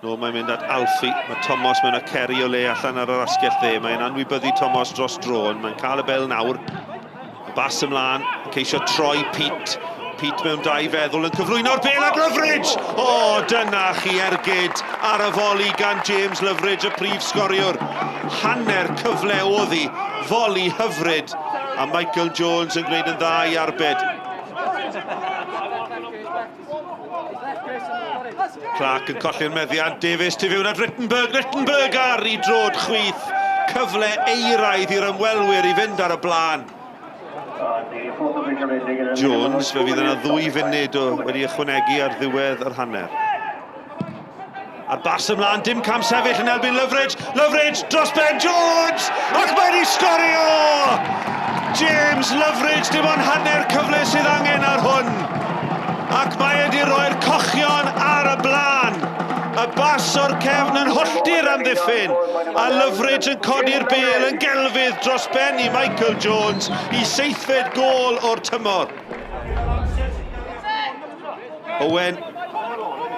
Nôl mae'n mynd at Alfie. Mae Tomos mewn a Kerry o le allan ar yr asgell dde. Mae'n anwybyddu Tomos dros dro, ond mae'n cael y bel nawr. Y bas ymlaen, yn ceisio troi Pete. Pete mewn dau feddwl yn cyflwyno'r bel at Loveridge! O, dyna chi ergyd ar y foli gan James Loveridge, y prif sgoriwr. Hanner cyfle oddi, foli hyfryd, a Michael Jones yn gwneud yn dda i arbed. Clark yn colli'r meddiant, Davies tu fewn at Rittenberg, Rittenberg ar i drod chwith. Cyfle eiraidd i'r ymwelwyr i fynd ar y blaen. Jones, fe fydd yna ddwy funud o wedi ychwanegu ar ddiwedd yr hanner. A'r bas ymlaen, dim cam sefyll yn erbyn Loveridge. Loveridge dros ben Jones! Ac mae wedi sgorio! James Loveridge, dim ond hanner cyfle sydd angen ar hwn. Ac mae wedi rhoi'r cochion ar y blaen. Y bas o'r cefn yn hollti'r amddiffyn. A Loveridge yn codi'r bel yn gelfydd dros ben i Michael Jones i seithfed gôl o'r tymor. Owen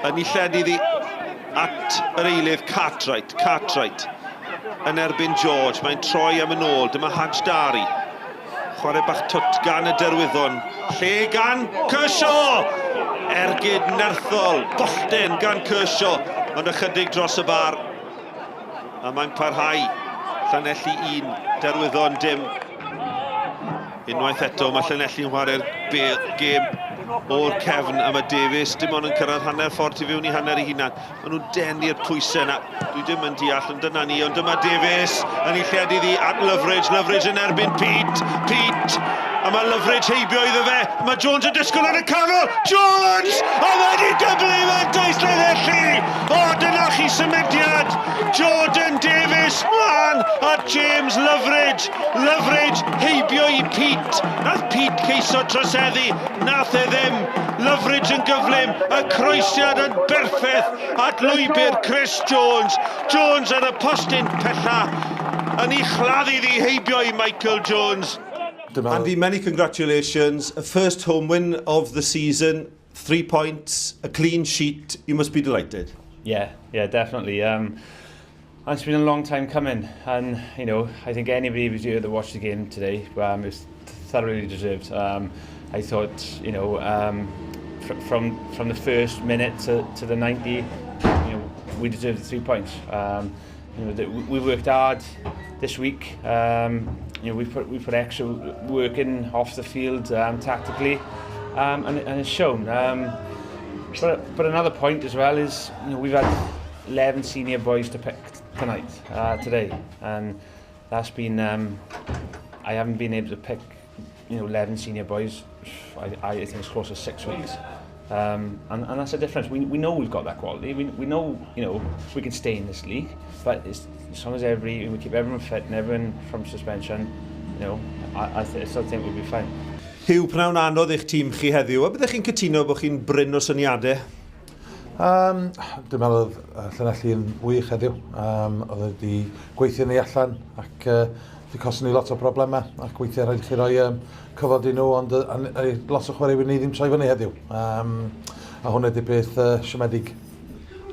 yn ei lled iddi at yr eilydd Cartwright. Cartwright yn erbyn George. Mae'n troi am yn ôl. Dyma Hajdari. Chwarae bach twt gan y Derwyddon. Lle gan Kershaw! Ergyd nerthol, bollten gan Kershaw, ond ychydig dros y bar. A mae'n parhau. Llanelli 1, Derwyddon dim. Unwaith eto mae Llanelli'n chwarae'r gêm o'r cefn a mae Davies dim ond yn cyrraedd hanner ffordd tu fewn i hanner ei hunan. Maen nhw'n denu'r pwysau yna. Dwi ddim yn deall, ond dyna ni. Ond dyma Davies yn ei lled iddi at Loveridge. Loveridge yn erbyn Pete. Pete! A mae Loveridge heibio iddo fe. Mae Jones yn disgwyl yn y canol. Jones! A wedi dyblu mantais Llanelli! O, dyna chi symudiad! Jordan Davies mlaen at James Loveridge. Loveridge heibio i Pete. Nath Pete ceisio troseddu, nath e ddim. Loveridge yn gyflym, y croesiad yn berffeth at lwybr Chris Jones. Jones ar y postyn pella yn ei chladdu ddi heibio i Michael Jones. Andy, many congratulations. A first home win of the season, three points, a clean sheet. You must be delighted. Yeah, yeah, definitely. And it's been a long time coming, and you know, I think anybody who was here that watched the game today, it was thoroughly deserved. I thought, you know, from from the first minute to, to the 90, you know, we deserved the three points. You know, we worked hard this week. You know, we put we put extra work in off the field tactically, and, and it's shown. But, but another point as well is, you know, we've had 11 senior boys to pick tonight, today, and that's been, I haven't been able to pick, you know, 11 senior boys, I, I think it's close to six weeks. And, and that's the difference. We, we know we've got that quality. We, we know, you know, we can stay in this league. But it's, as long as every, we keep everyone fit and everyone from suspension, you know, I, I, th I still think we'll be fine. Hugh, pnawn anodd i'ch tîm chi heddiw. A byddech chi'n cytuno bod chi'n brin o syniadau? Um, dwi'n meddwl oedd Llanelli yn wych heddiw. Um, oedd wedi gweithio ni allan ac uh, wedi cosi ni lot o problemau ac weithiau rhaid i chi roi um, cyfod i nhw ond uh, uh, lot o chwaraewyr ni ddim troi fyny heddiw. Um, a hwnna ydy peth uh, siomedig.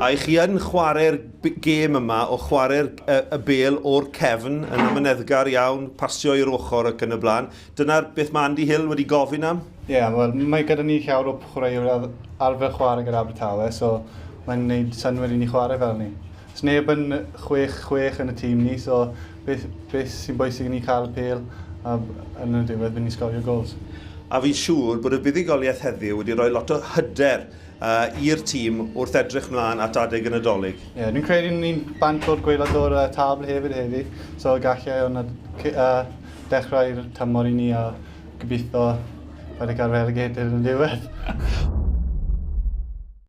A i chi yn chwarae'r gêm yma o chwarae'r y, y bel o'r cefn yn amyneddgar iawn, pasio i'r ochr ac yn y blaen. Dyna'r beth mae Andy Hill wedi gofyn am? Ie, yeah, wel, mae gyda ni llawer o chwaraewyr arfer chwarae gyda Abertawe, so mae'n gwneud synnwyr i ni chwarae fel ni. Os neb yn 6-6 yn y tîm ni, so beth, beth sy'n bwysig i ni cael y pêl a yn y diwedd fynd i sgorio gols. A fi'n siŵr bod y buddugoliaeth heddiw wedi rhoi lot o hyder uh, i'r tîm wrth edrych mlaen at adeg y Nadolig. Ie, yeah, dwi'n credu ni'n bant o'r gwaelod o'r uh, tabl hefyd heddi, so gallai hwnna uh, dechrau'r tymor i ni a gobeithio paid â cael relegated yn y diwedd.